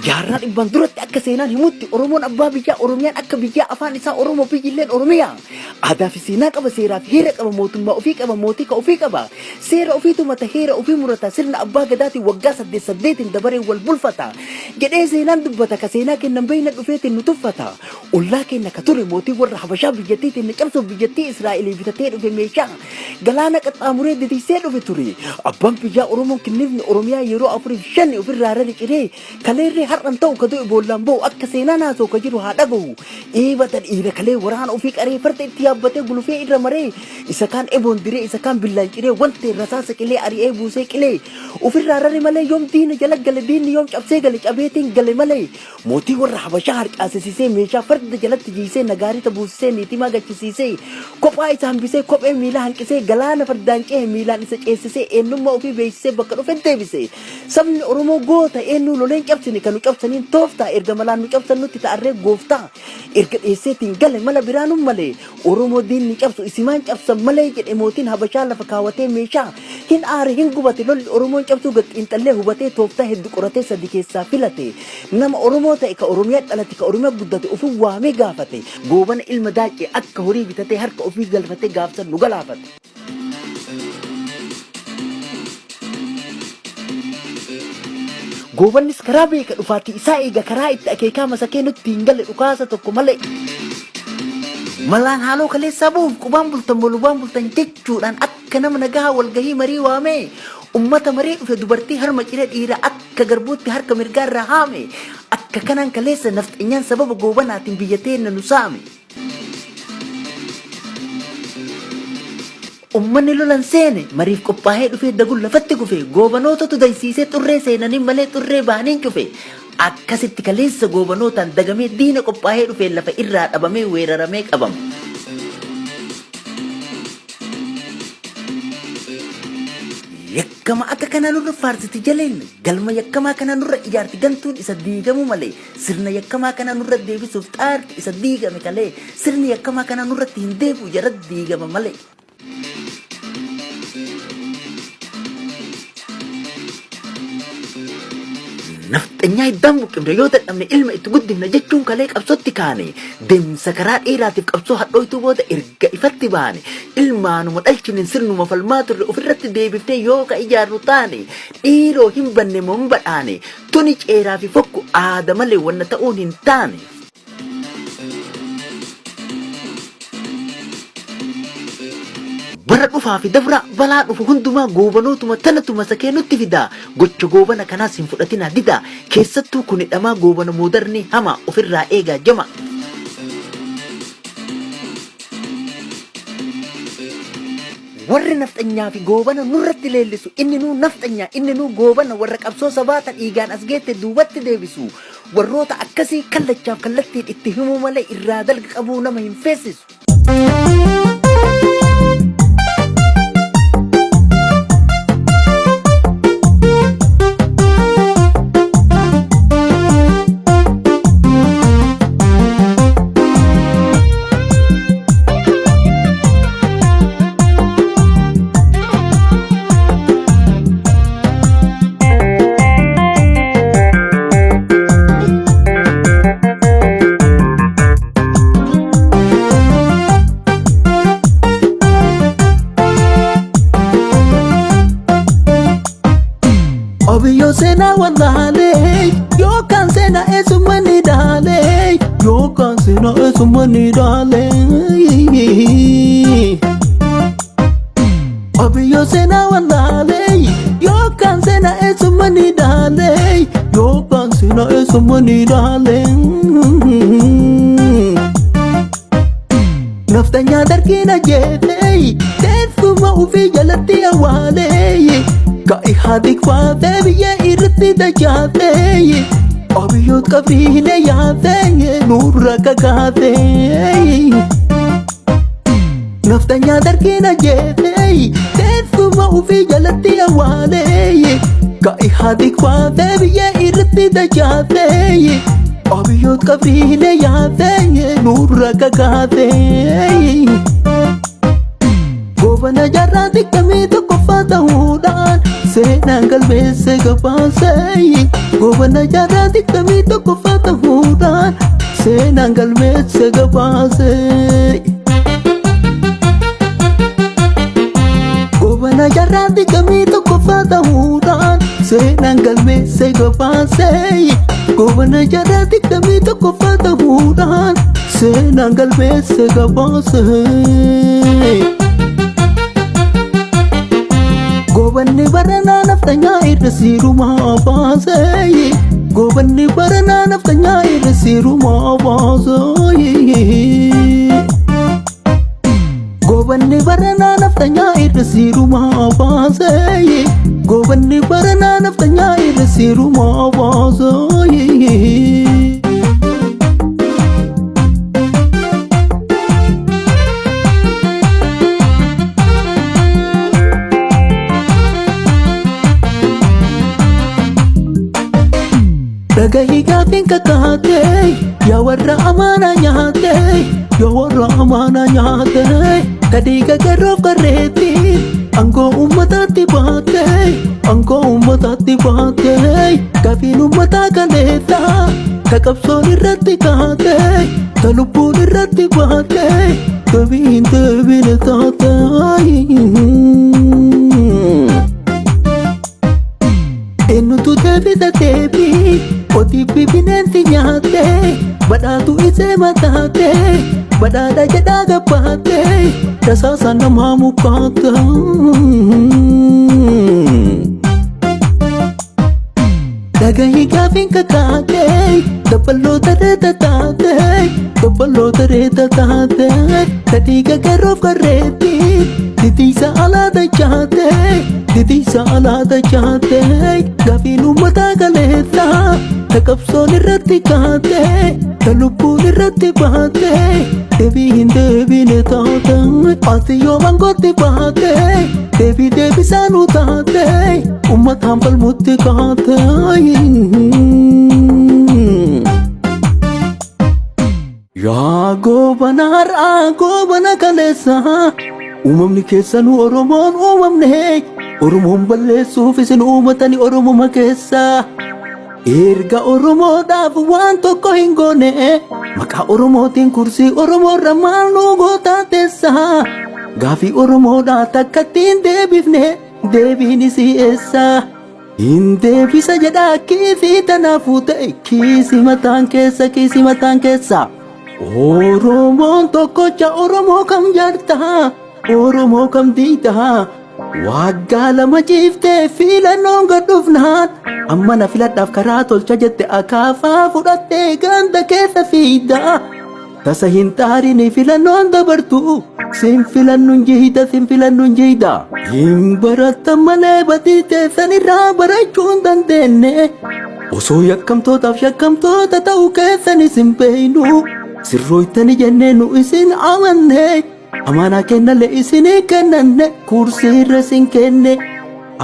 Jaarraa dhibbaan duratti akka seenaan himutti Oromoon abbaa biyyaa, Oromiyaan akka biyyaa, afaan isaa Oromoo, biyyilleen Oromiyaa. Aadaa fi seenaa qaba, seeraa fi heera qaba, mootummaa ofii qaba, mootii ka ofii qaba. Seera ofii tumata, heera ofii murata, sirna abbaa gadaatiin waggaa saddeet saddeetiin dabaree wal bulfata. Jedhee seenaan dubbata, ka seenaa kennan beeyna dhufeetiin nu tuffata. Ollaa keenna ka ture mootii warra Habashaa biyyattii teenna cabsuuf biyyattii Israa'elii bitatee dhufe meeshaa. Galaana qaxxaamuree ditiisee dhufe ture. Abbaan biyyaa Oromoon kinnifni Oromiyaa yeroo afuriif shani ofirraa rari ciree kaleerree har'an ta'u ka du'e boollaan ba'u akka seenaan haasa'u ka jiru haa dhagahu. Eebata dhiira kalee waraana ofii qaree farda itti yaabbatee gulufee irra maree isa kaan eboon diree isa kaan billaan ciree wantee rasaasa qilee ari'ee buusee qilee ofirraa rare malee yoom diina jala gale diinni yoom cabsee gale cabeetiin gale malee mootii warra Habashaa harcaasisisee meeshaa farda jalatti jiisee nagaarita buusisee niitimaa gachisiisee kophaa isa hambisee kophee miilaa hanqisee galaana fardaan cehe miilaan isa ceessisee eenyummaa ofii beeksisee bakka dhufe deebise. Sabni Oromoo goota eenyuu loleen cabsine kan nu cabsaniin tooftaa erga malaan nu cabsan nutti ta'arree gooftaa erga dheesseetiin gale mala biraanun malee Oromoo diinni cabsu isimaan cabsan malee jedhe mootiin Habashaa lafa kaawwatee meeshaa hin aare hin gubate lolli Oromoon cabsuu gad xiinxallee hubatee tooftaa heddu qoratee sadi keessaa filate nama Oromoo ta'e ka Oromiyaa dhalate ka Oromiyaa guddate ofii waamee gaafate Goobana ilma Daaccee akka horii bitatee harka ofii galfatee gaafsan nu galaafate. Goobannis karaa beeka dhufaatii isaa eega karaa itti akeekaa masakee nutti hin galle dhukaasa tokko malee. Malaan haaloo kaleessaa bu'uuf qubaan bultan bolubaan bultan jechuudhaan akka nama nagahaa walgahii marii waamee ummata maree dhufe dubartii harma ciree dhiira akka garbuutti harka mirgaa irraa haame akka kanaan kaleessa nafxanyaan sababa Goobanaatiin biyya teenna nu saame. Ummanni lolan seene mariif qophaa'ee dhufee daguun lafatti kufe Goobanootatu daysiisee xurree seenaniin malee xurree bahaniin cufe akkasitti kaleessa Goobanootaan dagamee diina qophaa'ee dhufee lafa irraa dhabamee weeraramee qabame. Yakkama akka kanaa nurra faarsiti jaleen galma yakkamaa kanaa nurra ijaarti gantuun isa diigamuu malee sirna yakkamaa kanaa nurra deebisuuf xaarti isa diigame kalee sirni yakkamaa kanaa nurratti hin deebi'u jara diigama malee. Nafxanyaa hiddaan buqqifne yoo dadhabne ilma itti guddifna jechuun kalee qabsootti kaane deemsa karaa dheeraatiif qabsoo hadhooytuu booda erga ifatti baane ilmaanuma dhalchinen sirnuma falmaa turre ofirratti deebiftee yoo ka ijaarru taane dhiiroo hin banne moo hin badhaane tuni ceeraa fi fokku aada malee wanna ta'uun hin taane. Bara dhufaa fi dabraa balaa dhufu hundumaa Goobanootuma tanatu masakee nutti fidaa gocha Goobana kanaas hin fudhatinaa didaa keessattuu kuni dhamaa Goobana moodarnii hamaa ofirraa eegaa jama. Warri nafxanyaa fi Goobana nurratti leellisu inni nuu nafxanyaa inni nuu Goobana warra qabsoo sabaa ta dhiigaan as geette duubatti deebisu warroota akkasii kallachaaf kallattiin itti himuu malee irraa dalga qabuu nama hin feessisu. Obiyyoo seenaa wallaalee yookaan seenaa eessummaa ni dhaalee yookaan seenaa eessummaa ni dhaalee. Obiyyoo seenaa wallaalee yookaan seenaa eessummaa ni dhaalee yookaan seenaa eessummaa ni dhaalee. Naftanyaa dargiin ajjeefee teessuma ofii jalatti awwaalee ka Ihaadig faatee biyya irratti dachaatee Abiyyoot qabriilee yaatee nurra kakaatee. Naftanyaa dargiin ajjeefee teessuma ofii jalatti awwaalee ka Ihaadig faatee biyya irratti dachaatee Abiyyoot qabriilee yaatee nurra kakaatee. Goobana jaarraa 21ffaa ta'uudhaan seenaan galmeesse gabaasee. Goobana jaarraa 21ffaa ta'uudhaan seenaan galmeesse gabaasee. Goobana jaarraa 21ffaa ta'uudhaan seenaan galmeesse gabaasee. Goobana jaarraa 21ffaa ta'uudhaan seenaan galmeesse gabaasee. Goobanni baranaa naftanyaa irra siirumaa baasee. Goobanni baranaa naftanyaa irra siirumaa baasee. Goobanni baranaa naftanyaa irra siirumaa baasee. Goobanni baranaa naftanyaa irra siirumaa baasee. Dhagahii gaafiin kakaatee, yaa warra amaanaa nyaatee, yaa warra amaanaa nyaatee, kadhiiga garoof garreetti aangoo uummataatti baatee, aangoo uummataatti baatee, gaafiin uummataa kaleessa ta qabsoon irratti kaatee, ta lubbuun irratti baatee, deebii hin deebine taatee. Eenyutu deebisa deebii qotiifi bineensi nyaatee, badhaatu isee mataatee, badhaadha jedhaa gabbaatee, tasaasa namaa mukaatee. Dhagahii gaafiin kakaatee, dabballoota reeta taatee, dabballoota reeta taatee, kadhiiga garoof garreetti titiisa alaa dachaatee, titiisa alaa dachaatee, gaafiin uummataa kaleessa ta qabsoon irratti kaatee, ta lubbuun irratti baatee, deebii hin deebine taatee, ati yoo mangootti baatee, deebii deebisaa nu taatee, uummataan falmutti kaatee. Yaa goobana har'aa, goobana kaleessa, uumamni keessanuu Oromoon uumamne, Oromoon balleessuuf isin uumatani Oromoma keessa. Erga Oromoodhaaf waan tokko hin goone, maqaa Oromootiin kursii Oromoorra maal nu gootaa teessa? Gaafii Oromoodhaa takkatti hin deebifne, deebiin isii eessa? Hin deebisa jedhaa kiisii tanaafuu ta'e, kiisii mataan keessa, kiisii mataan keessa. Oromoon tokkocha, Oromoo kam jaartaa? Oromoo kam diidaa? Waggaa 2 ciiftee filannoon gad dhufnaan, amma na filadhaaf karaa tolcha jette, akaafaa fudhattee ganda keessa fiiddaa. Tasa hin xaarini filannoon dabartu, sin filannuun jihida, sin filannuun jihida. Hin barattan malee badii teessan irraa barachuu hin dandeenye. Osoo yakkamtootaaf shakkamtoota ta'uu keessan isin beeynu, sirrooytani jennee nu isin amanne, amaanaa kennallee isinii kennanne, kursii irra isin kenne.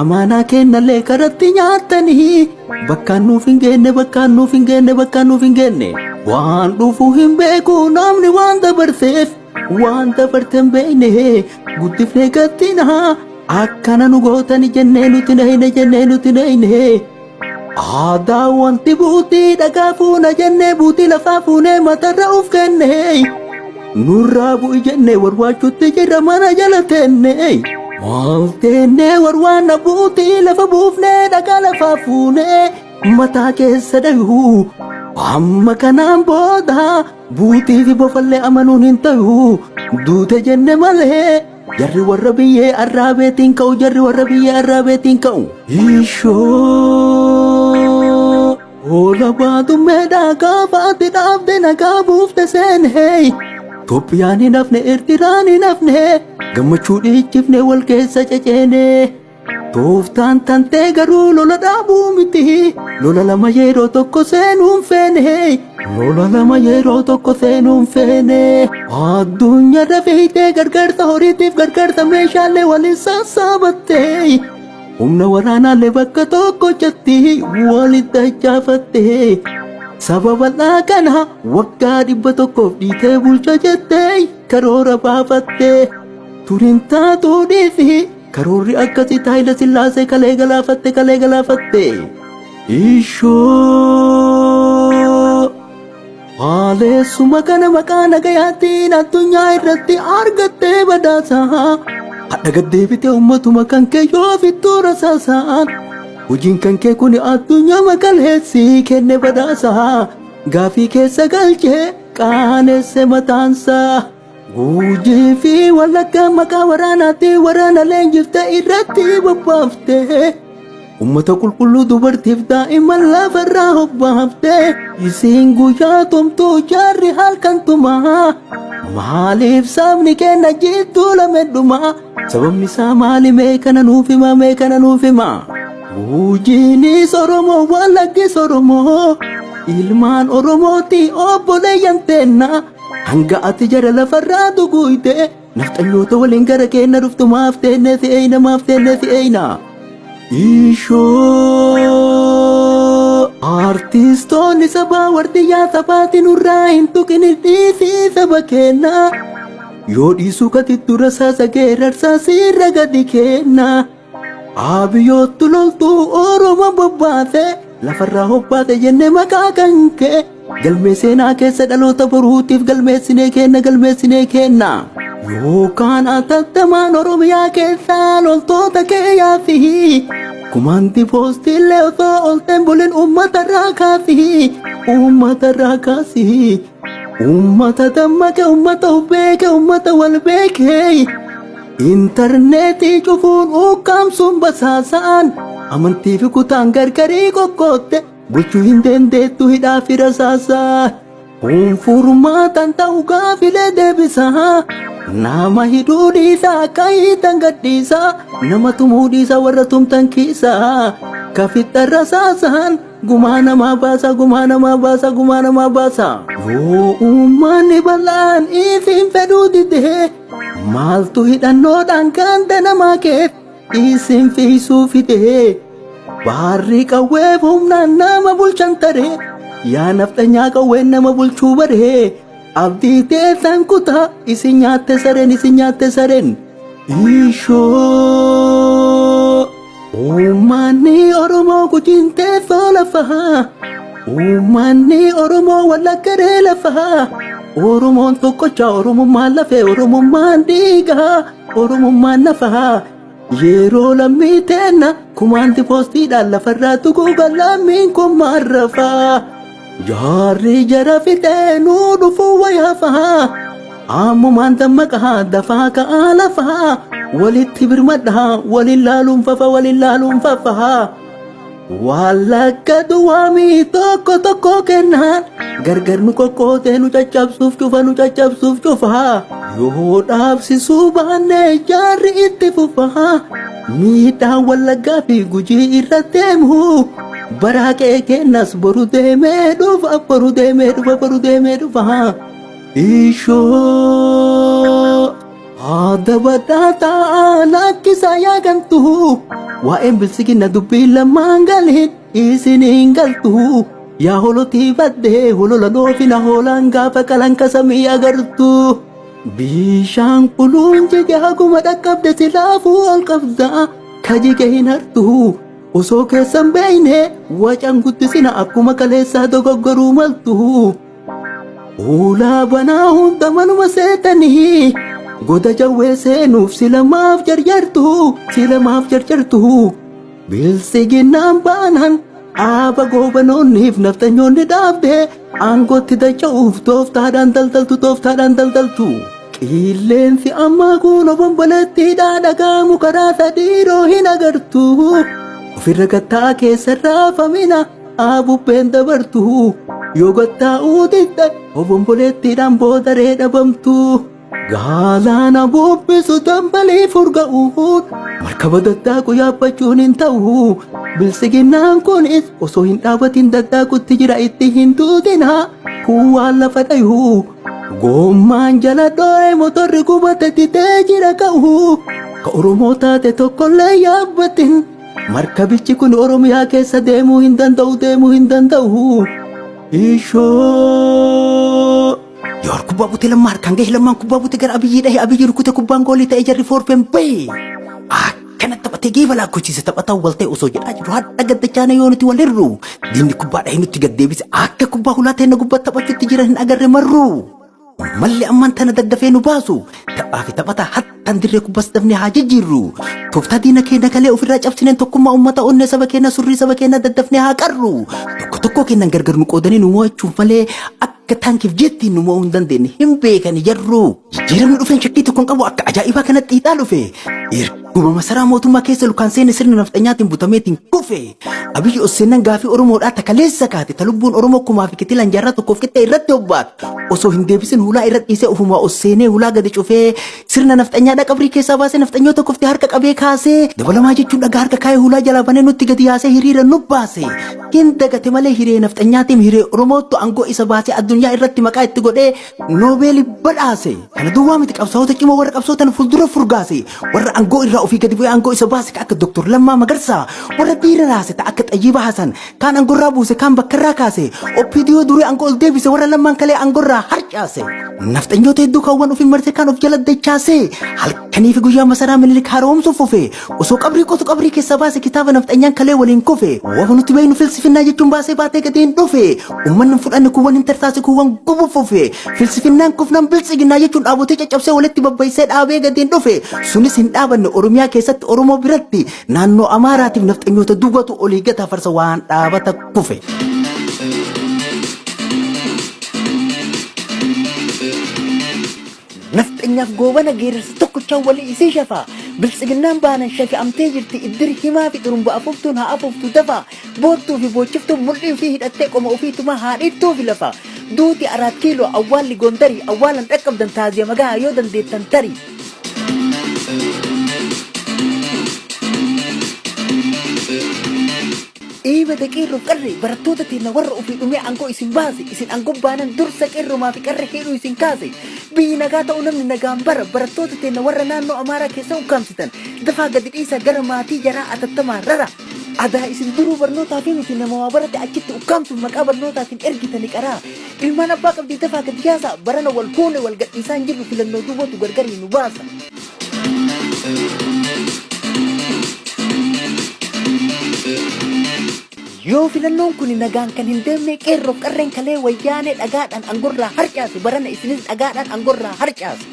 Amaanaa kennallee karatti nyaattanii bakkaan nuuf hin geenne, bakkaan nuuf hin geenne, bakkaan nuuf hin geenne. Waan dhufu hin beeku namni, waan dabarseef waan dabarte hin beekne, guddifnee gattina akkana nu gootani jennee nuti nahine, jennee nuti nahine. Aadaa wanti buutii dhagaa fuuna jennee buutii lafaa fuunee matarra uf kenne. Nurraa bu'i jennee warwaachuutti jirra mana jala teenne. Maal teennee warwaanna buutii lafa buufnee dhagaa lafaa fuunee mataa keessa dhayuu. Amma kanaan booda buutii fi bofallee amanuun hin ta'u. Duute jenne malee jarri warra biyyee arraabeetiin ka'u, jarri warra biyyee arraabeetiin ka'u. Ishoo! Oola baadummeedhaa gaafa ati dhaabde nagaa buufte seenee. Itoophiyaan hin hafne, Eertiraan hin hafne, gammachuu dhiichifne wal keessa ceceene. Tooftaan tantee garuu lola dhaabuu miti, lola lama yeroo tokko seenuun feene, lola lama yeroo tokko seenuun feene. Addunyaarra fiixee gargaarsa horiitiif gargaarsa meeshaalee waliin sassaabattee, humna waraanaalee bakka tokkochatti walitti dachaafatte. Saba bal'aa kana waggaa 100f dhiitee bulcha jettee karoora baafatte. Turiin taatuu dhiisi karoorri akkasii Haayila Sillaasee kalee galaafatte kalee galaafatte. Ishoo! Haaleessuma kana maqaa nagayaatiin addunyaa irratti argattee badhaasa. Hadha gad deebitee uummatuma kan kee yoo fittuu rasaasaan. Hojiin kan kee kun addunyaa makaleessii kenne badhaasa. Gaafii keessa galchee qaanesse mataansaa. Gujii fi Wallaggaa maqaa waraanaatti waraana leenjiftee irratti bobbaafte. Ummata qulqulluu dubartiif daa'imman lafarraa hobbaafte. Isiin guyyaa tumtuu jaarri halkan tumaa. Maaliif sabni keenya jidduu lame dhumaa? Sababni isaa maali mee kana nuuf hima mee kana nuuf hima? Gujiinis Oromoo Wallaggis Oromoo ilmaan Oromooti obboleeyyan teenna. Hanga ati jara lafarraa duguuyte nafxanyoota waliin gara keenya dhuftu maaf teenne si eeyna maaf teenne si eeyna. Ishoo! Artistoonni sabaa wardiyyaa sabaati nurraa hin tuqin dhiisii saba keenya. Yoo dhiisuu katitti rasaasa geerarsaa siirra gadi kenna. Abiyyoottu loltuu Oromoo bobbaase lafarraa hobbaase jenne maqaa kan kee galmee seenaa keessa dhaloota boruutiif galmeessinee kenna galmeessinee kenna. Yookaan atattamaan Oromiyaa keessaa loltoota kee yaasi. Kumaanti poostiillee osoo olteen bulin uummatarraa kaasi. Uummatarraa kaasi. Uummata dammaqe uummata of beeke uummata wal beeke. Intarneetii cufuun ukkaamsuun basaasaan amantii fi kutaan gargarii qoqqootte bulchuu hin dandeettu hidhaa fi rasaasaa. Kun furmaatan ta'u gaafilee deebisaa. Nama hidhuu dhiisaa akka hiitan gadhiisaa. Nama tumuu dhiisaa warra tumtan kiisaa. Kafixxa rasaasaan gumaa namaa baasa gumaa namaa baasa gumaa namaa baasa. Yoo uummanni bal'aan isin fedhuu didee maaltu hidhannoodhaan ganda namaa keessa isin fiisuu fidee. Baarri qawweef humnaan nama bulchan taree yaa nafxanyaa qawween nama bulchuu baree abdii teessan kutaa isin nyaatte sareen isin nyaatte sareen. Ishoo! Uummanni Oromoo Gujiin teessoo lafaa. Uummanni Oromoo Wallaggaree lafaa. Oromoon tokkocha Oromummaan lafee Oromummaan dhiigaa Oromummaan nafaa. Yeroo lammii teenna kumaanti poostiidhaan lafarraa tuquuga lammiin kun maarrafaa. Jaarri jara fixee nuu dhufuu wayaafaa. Ammumaan dammaqaa dafaa ka'aa lafaa. Walitti birmadhaa waliin laaluun fafa waliin laaluun fafa. Wallagga duwwaamii tokko tokko kennaan gargar nu qoqqootee nu caccabsuuf cufa nu caccabsuuf cufa. Yoo dhaabsisuu baanne jaarri itti fufa. Miidhaan Wallaggaa fi Gujii irra deemu. Baraa qe'ee keenyas boru deemee dhufa boru deemee dhufa boru deemee dhufa. Ishoo! Haadha badhaataa lakkisaa yaa gantu. Waa'een bilisiginna dubbii lamaan galiin isiniin galtu. Yaa holotii baddee holola dhoofina hoolaan gaafa qalanka samii agartu. Bishaan quluun jige haguma dhaqqabde silaafuu ol qabda. Kajige hin hartu. Osoo keessan beeyne wacan guddisina akkuma kaleessaa dogoggoruu maltu. Ulaa banaa hunda manuma seetanii goda jawwee seenuuf silamaaf jarjartu silamaaf jarjartu. Bilisiginnaan baanaan dhaaba goobanoonniif nafxanyoonni dhaabde aangootti dacha'uuf tooftaadhaan daldaltu tooftaadhaan daldaltu. Qilleensi ammaa kun obomboleettiidhaa dhagaamu karaa sadiiroo hin agartu. Ofirra gattaa keessa raafamina bubbeen dabartu. Yoo gattaa'uu didde obomboleettiidhaan boodaree dhabamtu. Galaana bubbisu dambalii furga'uun markaba daddaaqu yaabbachuun hin ta'u. Bilisiginnaan kunis osoo hin dhaabatin daddaaqutti jira itti hin duudina. Kun waan lafa dhayu. Gommaan jala dho'ee motorri gubate didee jira ka'u. Ka Oromoo taate tokkollee yaabbatin. Markabichi kun Oromiyaa keessa deemuu hin danda'u deemuu hin danda'u. Ishoo! kubbaa butee Lammaa harkaan gahe. Lammaan kubbaa butee gara Abiyyii dhahe. Abiyyi rukute, kubbaan goolii ta'e, jarri foorfeen bahe. Akkana taphatee geeba lakkoofsiise. Taphataa wal ta'e osoo jedhaa jiru, hadha gaddachaana yoo nuti wal hirru, diinni kubbaa dhahee nutti gad deebise. Akka kubbaa hulaa ta'e na gubbaa taphachuutti jiran hin agarre marru. Malli ammaan tana daddafee nu baasu taphaa fi taphataa hattaan dirree kubbas dafnee haa jijjiirru. Tooftaa diina keenya kalee ofirraa cabsineen tokkummaa uummata, onnee saba keenya, surrii saba keenya daddafnee haa qarru. Tokko tokko keenyan gargar nu qoodanii nu mo'achuuf malee akka taankiif jettiin nu mo'uu hin dandeenye hin beekani jarru. Jijjiiramni dhufeen shakkii tokko hin qabu, akka ajaa'ibaa kanatti xiixaa dhufe. Erguma masaraa mootummaa keessa lukaan seene sirni nafxanyaatiin butameetiin kufe. Abiyyi Osseennan gaafii Oromoodhaa takaleessa kaate, ta lubbuun Oromoo kumaa fi kitilaan jaarraa tokkoof qixxee irratti hobbaate. Osoo hin deebisin hulaa irra dhiisee ofumaa Osseenee hulaa gadi cufee, sirna nafxanyaadhaa qabrii keessaa baasee, nafxanyoota kufte harka qabee kaasee, dabalamaa jechuun dhagaa harka kaayee hulaa jalaa banee nutti gadi yaasee hiriira nu baase. Hin dagate malee hiree nafxanyaatiin hiree Oromoottu aangoo isa baasee addunyaa irratti maqaa itti godhee Noobeelii badhaase. Kana duwwaa miti, qabsaa'ota cimoo warra qabsootan fuuldura furgaase. Warra aangoo irraa ofii gadi bu'ee aangoo isa baase ka akka Dr. Lammaa Magarsaa. Warra dhiira raase ta akka Xayyiba Hasan. Kaan aangoo irraa buuse, kaan bakka irraa kaase. OPDO durii aangoo ol deebise, warra Lammaan kalee aangoo irraa harcaase. Nafxanyoota hedduu kaawwan ofiin marsee kaan of jala dachaase. Halkanii fi guyyaa masaraa Minilik haaromsuuf fufe. Osoo qabrii qotu qabrii keessaa baase kitaaba nafxanyaan kalee waliin kufe. Wafa nuti beeknu filsifinnaa jechuun baasee baatee gadi hin dhufe. Uummanni hin fudhanne, kuuwwan hin tarsaase, kuuwwan gubu fufe. Filsifinnaan kufnaan biltsiginnaa jechuun dhaabotee caccabsee walitti babbaysee dhaabee gadi hin dhufe. Sunis hin dhaabanne. Oromiyaa keessatti Oromoo biratti naannoo Amaaraatiif nafxanyoota duwwatu olii gata farsa waan dhaabata kufe. Nafxanyaaf Goobana geerarsa tokkochaan walii isii shafaa. Biltsiginnaan baanan shafi'amtee jirti. Iddir himaa fi xurumba afuuftuun haa afuuftu dafaa. Boottuu fi boochiftuun mul'ii ofii hidhattee qoma ofii tumaa haa dhiittuu fi lafa. Duuti Araat Kiiloo, awwaalli Gondarii, awwaalan dhaqqabdan taaziya magaa yoo dandeettan tarii. Dhiibata qeerroof qarree barattoota teenna, warra ofii dhumee aangoo isin baase, isin aangoo baanan dursa qeerromaa fi qarree hidhuu isin kaase. Biyyi nagaa ta'uu namni nagaan bara. Barattoota teenna warra naannoo Amaaraa keessa ukkaamsitan dafaa gadi dhiisaa, gara maatii jaraa atattamaa rara. Adaa isin duruu barnootaa fi miti, nama waa barate achitti ukkaamsuuf maqaa barnootaatiin ergitani qaraa. Ilmaan abbaa qabdii dafaa gadi yaasaa. Barana wal fuune wal gadhiisaa hin jirru, filannoo duwwatu gargarii nu baasa. Yoo filannoon kun nagaan kan hin deemne, qeerroof qarreen kalee Wayyaanee dhagaadhaan angorraa harcaase, barana isinis dhagaadhaan angorraa harcaase.